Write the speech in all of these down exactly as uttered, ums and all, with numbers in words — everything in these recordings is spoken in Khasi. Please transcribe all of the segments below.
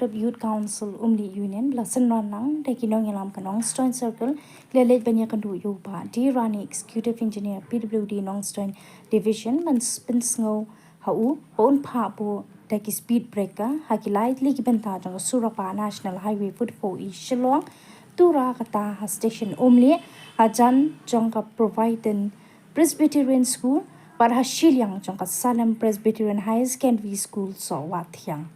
Youth Council Umli Union la synran lang da ki nongïalam ka Nongstoiñ Circle, ki la leit ban ïakynduh ïa u Bah D Rani, Executive Engineer P W D Nongstoiñ Division, ban pynsngew ha u ba un phah buh da ki speed breaker ha ki lai tylli ki bynta jong ka surok ba National Highway forty-four E Shillong, tura kata ha station Umli, hajan jong ka Providence Presbyterian School, bad ha shiliang jong ka Salem Presbyterian Higher Secondary School Sohwathiang.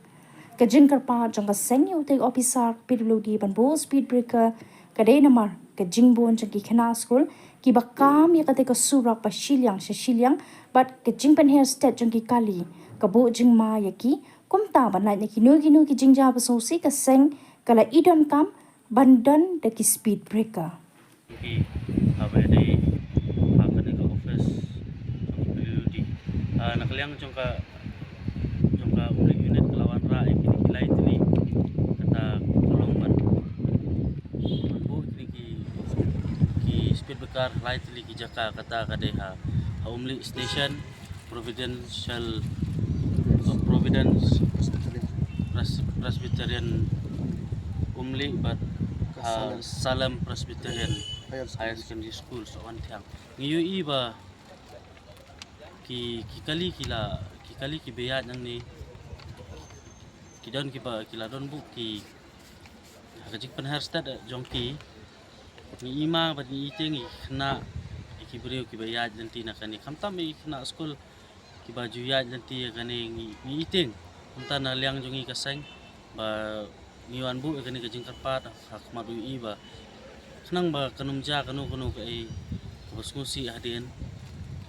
Ka jingkyrpad jong ka seng ïa utei u officer P W D ban buh speed breaker ka dei namar ka jingbun jong ki khynnah skul kiba kam ïa katei ka surok ba shiliang sha shiliang, bad ka jingpynher stet jong ki kali ka buh jingma ïa ki. Kumta ban lait na kino kino ki jingjia ba sngewsih, ka seng ka la ïoh donkam ban don da ki speed breaker. Ki, ah, ba dei, ah, kane ka office jong ka P W D. Ah, na ka liang jong ka, jong ka Umli unit ka la wanrah ïa kine ki lai tylli, kata ka long ban, ban buh kine ki, ki speed breaker lai tylli ki jaka, kata ka dei ha, ha Umli station, Providential, uh, Providence Pres-, Presbyterian Umli, bad, uh, Salem Presbyterian Higher Secondary School Sohwathiang. Ngi ïohi ba ki, ki kali ki la, ki kali kiba ïaid nangne ki don kiba, ki la don buh ki, ha ka jingpynher stet jong ki. Ngi i ma bad ngi i tieng, ngi khynnah, ïa ki briew kiba ïaid lynti na kane, khamtam ïa ki khynnah skul kiba ju ïaid lynti ïa kane, ngi, ngi i tieng. Kumta na liang jong ngi ka seng ba ngi wan buh ïa kane ka jingkyrpad ha khmat u E ba khnang ba kan ym jia kano kano kaei kaba sngewsih hadien.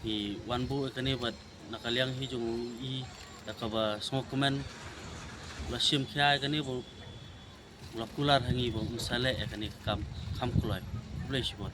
Ngi wan buh ïa kane bad na ka liang hi jong u E da kaba sngewkmen, la shim khia ïa kane ba la kular ha ngi ba un sa leh ïa kane ka kam kham kloi. Khublei shibun.